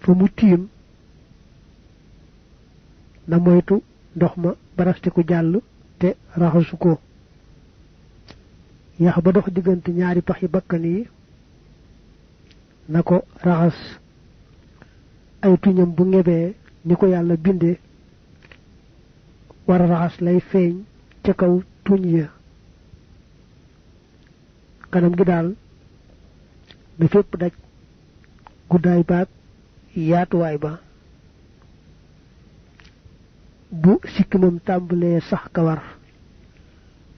fa mu tiim na moytu ndox ma barastiku jàll te raxasu ko yax ba dox diggante ñaari paxi bakkan yi na ko raxas ay tuñam bu ngebee ni ko yàlla bindee war a raxas lay feeñ ca kaw tuñ ya kanam gi daal na fépp daj guddaay baag yaatuwaay ba bu sikkimam tàmbalee sax kawar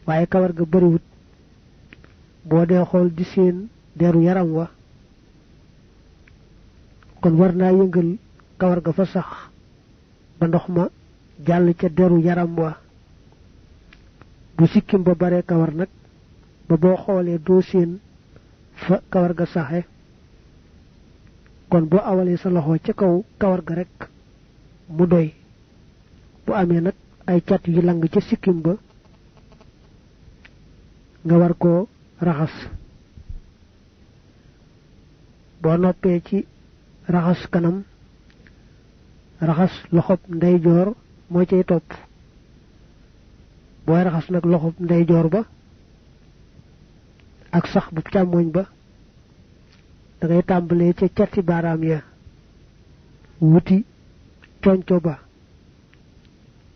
waaye kawar ga bariwut boo dee xool di seen deru yaram wa kon war naa yëngal kawar ga fa sax ba ndox ma jàll ca deru yaram wa bu sikkim ba bare kawar nag ba boo xoolee doo seen fa kawar ga saxe kon boo awalee sa loxo ca kaw kawar ga rek mu doy bu amee nag ay cat yu lang ca sikkim ba nga war koo raxas boo noppee ci raxas kanam raxas loxob ndeyjoor moo cay topp booy raxas nag loxob ndeyjoor ba ak sax bu càmmoñ ba da ngay tàmbalee ca cati baaraam ya wuti conco ba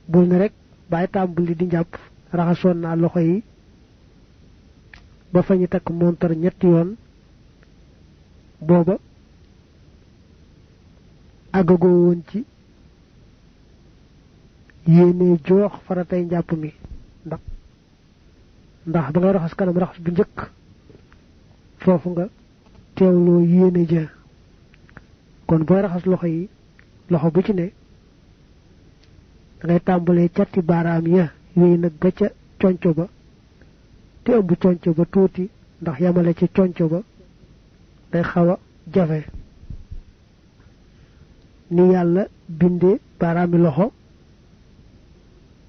bul ne rek bàyyi tàmbali di njàpp raxasoon naa loxo yi ba fa ñu takk montar ñetti yoon booba àggagoo woon ci yéene joox faratay njàpp mi ndax ba ngay raxas kanam raxas bu njëkk foofu nga teewloo yéene ja kon booy raxas loxo yi loxo bu ci ne da ngay tàmbalee catti baaraam ya yooyu nag ba ca conco ba te ëmb conco ba tuuti ndax yamale ci conco ba day xaw a jafe ni yàlla bindee baaraami loxo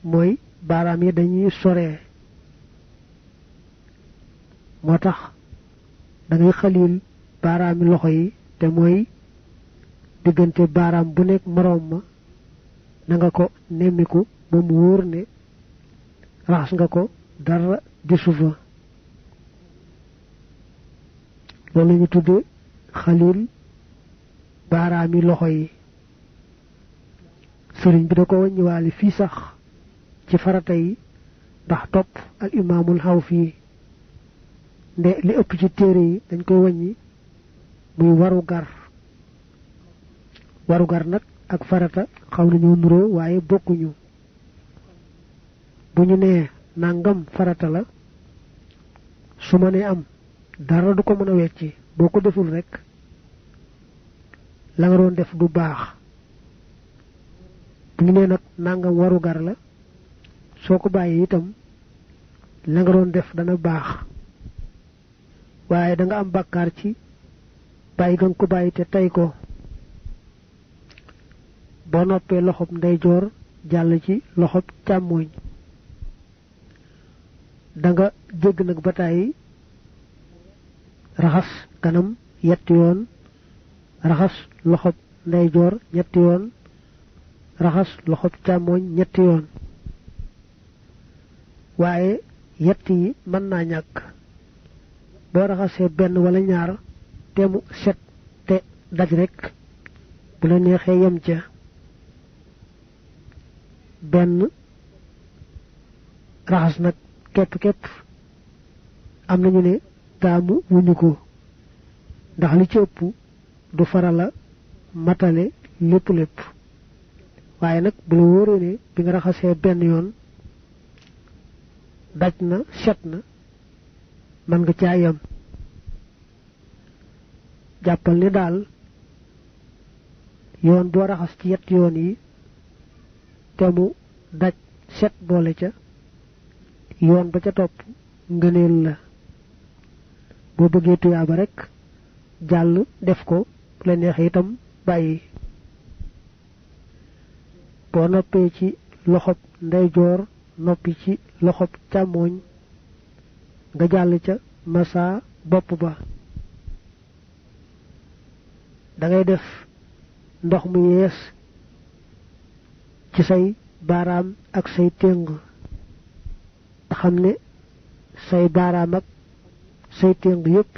mooy baaraam yi dañuy soree moo tax da ngay xalil baaraami loxo yi te mooy diggante baaraam bu nekk moroom ma na nga ko nemmiku ba mu wóor ne raxas nga ko dara gisu fa loolu la ñu tudde xalil baaraami loxo yi sëriñ bi da ko wàññiwaale fii sax ci farata yi ndax topp al imaamul xaw fii nde li ëpp ci téere yi dañ koy wàññi muy warugar nag ak farata xaw nañoo nuroo waaye bokkuñu bu ñu nee nangam farata la su ma nee am dara du ko mën a wecci boo ko deful rek la nga doon def du baax bu ñu nee nag nangam warugar la soo ko bàyyee itam la nga doon def dana baax waaye da nga am bàkkaar ci bàyyi nga ko bàyyi te tey ko boo noppee loxob ndeyjoor jàll ci loxob càmmooñ da nga jégg nag ba tàyyi raxas kanam yetti yoon raxas loxob ndeyjoor ñetti yoon raxas loxob càmmooñ ñetti yoon waaye yett yi mën naa ñàkk boo raxasee benn wala ñaar te mu set te daj rek bu la neexee yem ca benn raxas nag képp am nañu ne taamu wuñu ko ndax li ci ëpp du farala matale lépp waaye nag bu la wóoree ne bi nga raxasee benn yoon daj na set na man nga caa yem jàppal ni daal yoon boo raxas ci yett yoon yi te mu daj set boole ca yoon ba ca topp ngëneel la boo bëggee tuyaaba rek jàll def ko bu la neexee itam bàyyi boo noppee ci loxob ndeyjoor noppi ci loxob càmmooñ nga jàll ca massa bopp ba da ngay def ndox mu yees ci say baaraam ak say téng xam ne say baaraam ak say téng yépp